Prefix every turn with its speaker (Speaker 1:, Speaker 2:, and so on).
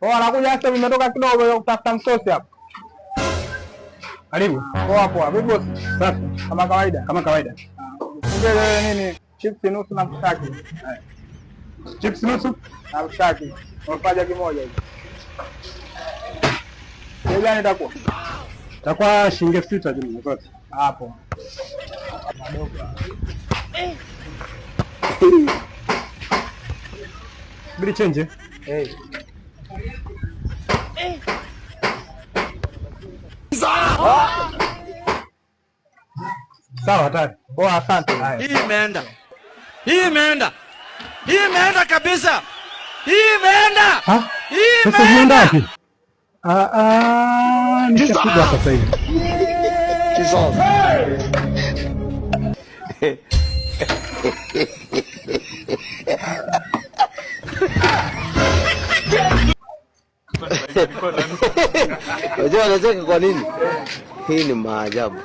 Speaker 1: Poa, nakuja sasa, nimetoka kidogo kutafuta msosi hapa.
Speaker 2: Karibu.
Speaker 1: Poa poa. Vipi boss?
Speaker 2: Safi.
Speaker 1: Kama kawaida.
Speaker 2: Kama kawaida.
Speaker 1: Ongea nini? Chips nusu na mshaki.
Speaker 2: Chips nusu
Speaker 1: na mshaki. Mapaja kimoja hivi. Bei gani itakuwa?
Speaker 2: Itakuwa shilingi 6,000 jumla zote.
Speaker 1: Hapo.
Speaker 2: Bili change.
Speaker 1: Eh.
Speaker 2: Sawa, tayari.
Speaker 1: Poa, asante.
Speaker 3: Hii imeenda. Hii imeenda. Hii imeenda kabisa. Hii imeenda.
Speaker 2: Ha?
Speaker 3: Hii
Speaker 2: Sasa zimeenda
Speaker 3: imeenda.
Speaker 2: wapi? Ah ah, nishapigwa sasa hivi.
Speaker 4: Unajua anacheka kwa nini? Hii ni maajabu.